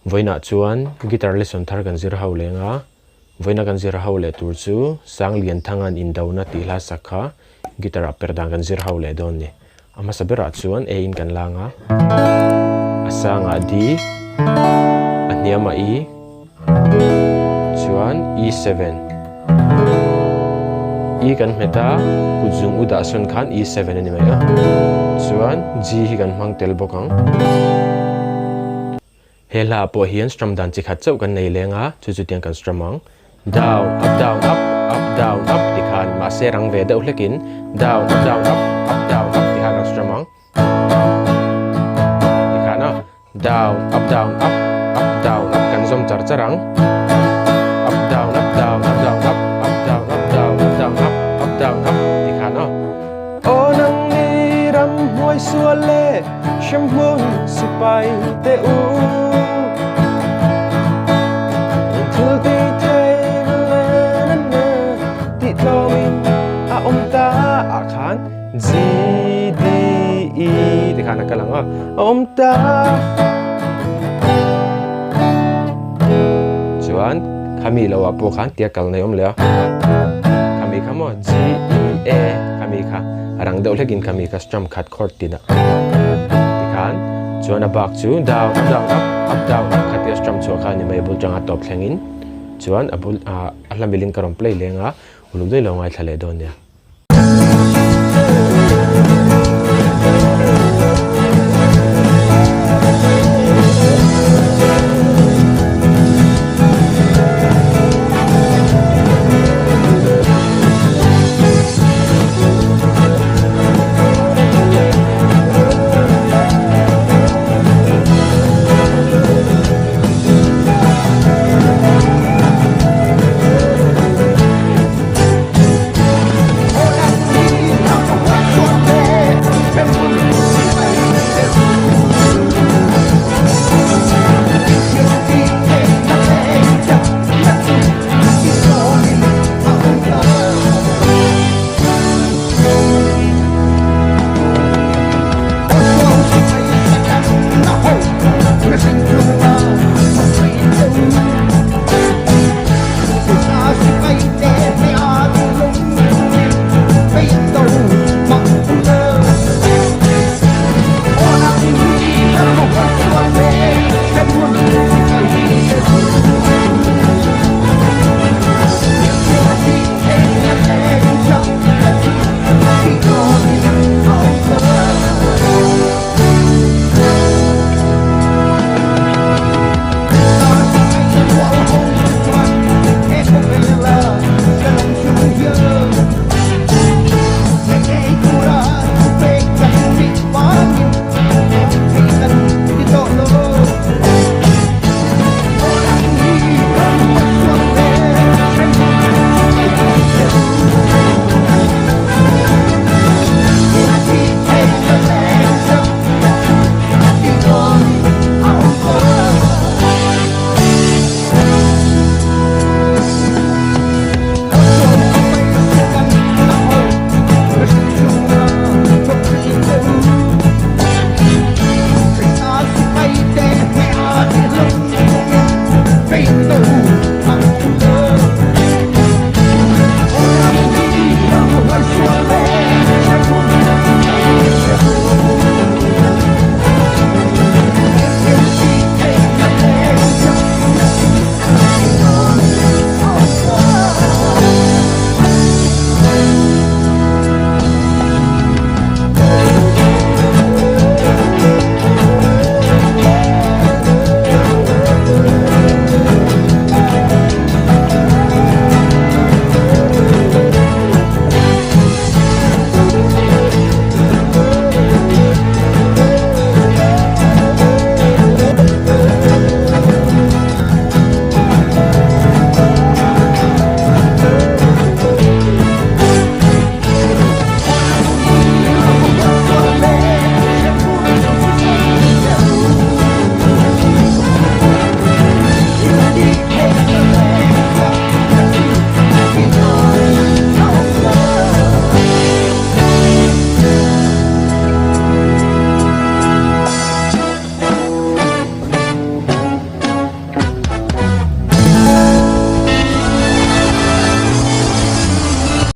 Vawiinah chuan guitar lesson thar kan zir ho leng a, vawiina kan zir ho leh tur chu Sanglianthanga'n indona tih hla sak kha guitar ah per dan kan zir ho leh dawn ni. A hmasa berah chuan A in kan lang a, a sangah D, a hniamah E, chuan E7. E kan hmet a, kut zung u dah sawn khan E7 a ni mai a. Chuan G hi kan hmang tel bawk ang. He hla ah pawh hian strum dan chi khat chauh kan nei leng a, chu chu tiang kan strum ang. Down, up, down, up, up, down, up ti khan mahse rang ve deuh hlekin down, up, down, up, up, down, up ti khan kan strum ang. Ti khan a down, up, down, up, up, down, up kan zawm char char ang. Up, down, up, down, up, down, up, up, down, up, down, up, down, up, up, down, up ti khan a. Aw nang ni ram hnuai sual leh hremhmun sipai te u. Thil ti thei na na na tih tlawmin a awm ta ah khan G D E ti khan a kal ang a, a awm ta. Chuan khami lo ah pawh khan tia kal nei awm leh a, khami kha maw G E A khami kha a rang deuh hlekin khami kha strum khat chord tin ah tikhan chuan a bak chu down up down up up down up khatia strum chhuah kha a ni mai a bul tanga tawp thlengin chuan a bul ah a hla milin ka rawn play leng a uluk daih lo ngaithla leh dawn nia.